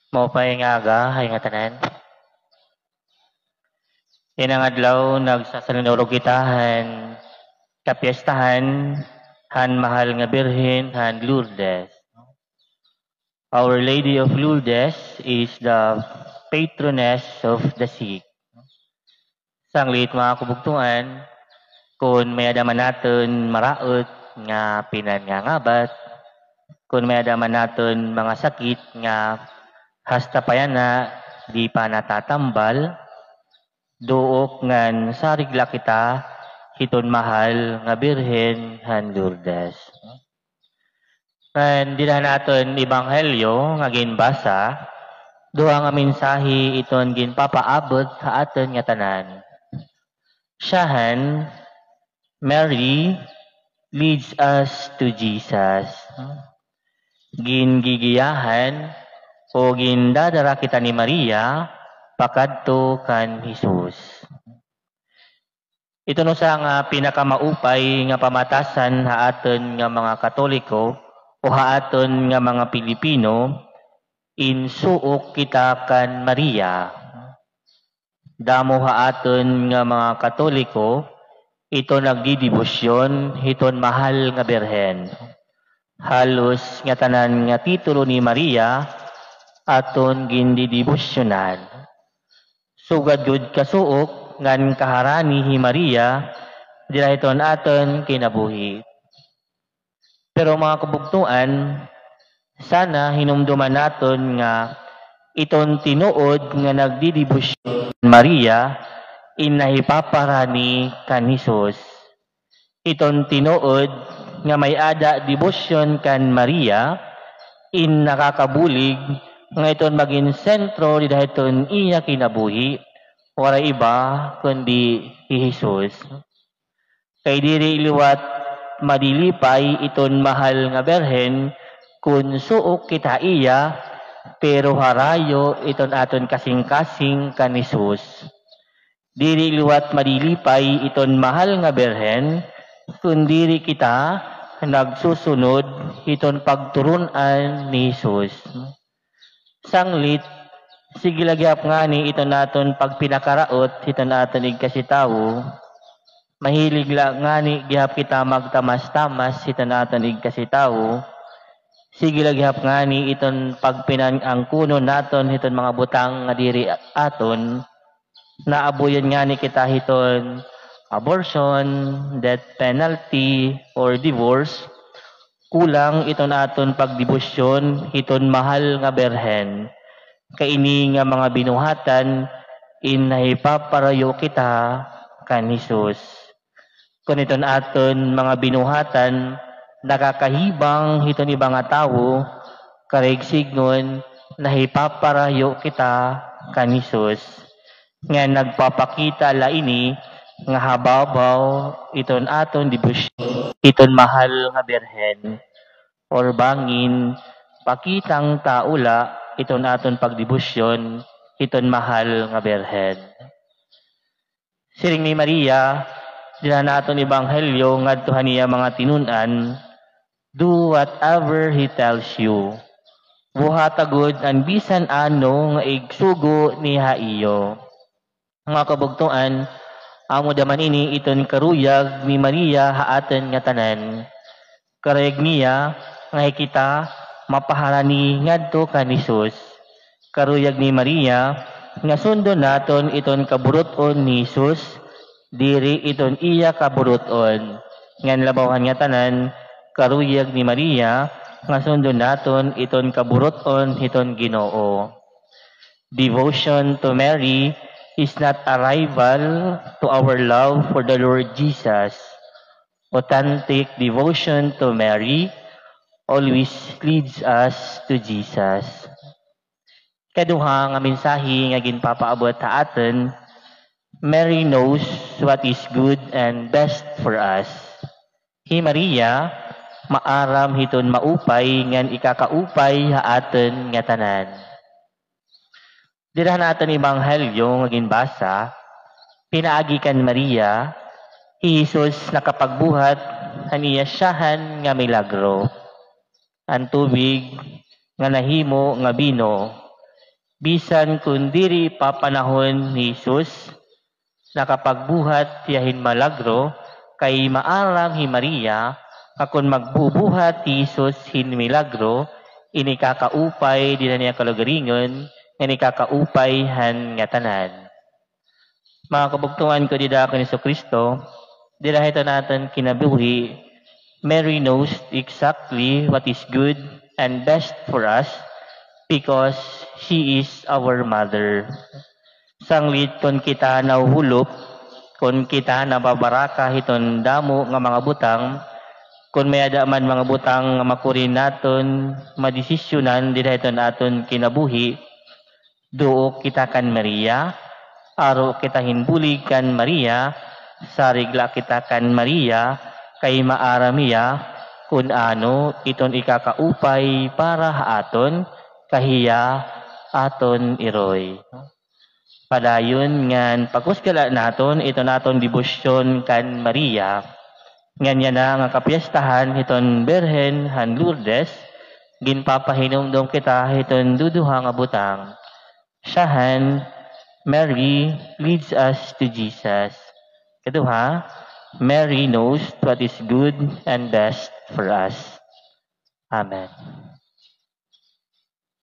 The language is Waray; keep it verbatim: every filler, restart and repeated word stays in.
Maupay nga aga ha iyo ngatanan. Ini nga adlaw, nagsasalinurog kita han kapiyestahan han mahal nga Birhen han Lourdes. Our Lady of Lourdes is the patroness of the sick. Sanglit, mga kabugtoan, kon may-ada man naton maraot nga pinangangabat, kon may-ada man naton mga sakit nga hasta pa yana di pa natatambal, duok ngan sarig la kita hiton mahal nga Birhen han Lourdes. Ngan dida han aton ebanghelyo nga ginbasa, duha nga mensahe iton ginpapaabot ha aton ngatanan. Siyahan, Mary leads us to Jesus. Gingigiyahan o gindadara kita ni Maria pakadto kan Jesus. Iton usa nga pinakamaupay nga pamatasan ha aton nga mga Katoliko o ha aton nga mga Pilipino, in suok kita kan Maria. Damo ha aton nga mga Katoliko, ito nagdidibosyon hiton mahal nga Birhen. Halos ngatanan nga titulo ni Maria aton gindidibosyonan. Sugad gud kasuok ngan kaharani hi Maria dida hiton aton kinabuhi. Pero, mga kabugtoan, sana hinumduman naton nga iton tinuod nga nagdidibosyon kan Maria in nahipaparani kan Jesus. Iton tinuod nga may-ada dibosyon kan Maria in nakakabulig nga iton magin sentro dida hiton iya kinabuhi, waray iba kundi hi Jesus. Kay diri liwat madilipay iton mahal nga Birhen kon suok kita ha iya, pero harayo iton aton kasingkasing kan Jesus. Diri liwat madilipay iton mahal nga Birhen kon diri kita nagsusunod hiton pagturun-an ni Jesus. Sanglit, sige la gihap ngani iton aton pagpinakaraot hiton aton igkasitawo. Mahilig la ngani gihap kita magtamas-tamas hiton aton igkasitawo. Sige la gihap ngani iton pagpinang-angkunon naton hiton mga butang nga diri aton. Naabuyon ngani kita hiton abortion, death penalty, or divorce. Kulang iton aton pagdibosyon hiton mahal nga Birhen. Kay ini nga mga binuhatan in nahipaparayo kita kan Jesus. Kon iton aton mga binuhatan nakakahibang hiton iba nga tawo, karuyag sidngon nahipaparayo kita kan Jesus. Ngan nagpapakita la ini nga hababaw iton aton dibosyon hiton mahal nga Birhen, or bangin pakitang tao la iton aton pagdibosyon hiton mahal nga Birhen. Siring ni Maria, dida han aton ebanghelyo ngadto han iya mga tinun-an, "Do whatever he tells you." Buhata gud an bisan ano nga igsugo niya ha iyo. Mga kabugtoan, amo da man ini iton karuyag ni Maria ha aton ngatanan. Karuyag niya nga hi kita mapaharani ngadto kan Jesus. Karuyag ni Maria nga sundon naton iton kaburut-on ni Jesus, diri iton iya kaburut-on. Ngan labaw han ngatanan, karuyag ni Maria nga sundon naton iton kaburut-on hiton Ginoo. Devotion to Mary is not a rival to our love for the Lord Jesus. Authentic devotion to Mary always leads us to Jesus. Kaduha nga mensahe nga ginpapaabot ha aton, Mary knows what is good and best for us. Hi Maria, maaram hiton maupay ngan ikakaupay ha aton ngatanan. Dida han aton ebanghelyo nga ginbasa, pinaagi kan Maria, hi Jesus nakapagbuhat han iya siyahan nga milagro, an tubig nga nahimo nga bino. Bisan kon diri pa panahon ni Jesus, nakapagbuhat hiya hin milagro, kay maaram hi Maria, nga kon magbubuhat hi Jesus hin milagro, ini kakaupay dinhi han iya kalugaringon, ngan ikakaupay han ngatanan. Mga kabugtoan ko dida kan Jesucristo, dida hiton aton kinabuhi, Mary knows exactly what is good and best for us because she is our mother. Sanglit kon kita nahuhulop, kon kita nababaraka hiton damo nga mga butang, kon may-ada man mga butang nga makuri naton madesisyonan dida hiton aton kinabuhi, duo kita kan Maria, aro kita hin bulig kan Maria, sarig la kita kan Maria, kay maaram hiya kon ano iton ikakaupay para ha aton, kay hiya aton iroy. Padayon ngan pagkusga la naton iton aton debosyon kan Maria. Ngan yana nga kapiyestahan hiton Birhen han Lourdes, ginpapahinumdom kita hiton duduha nga butang. Siyahan, Mary leads us to Jesus. Kaduha, Mary knows what is good and best for us. Amen.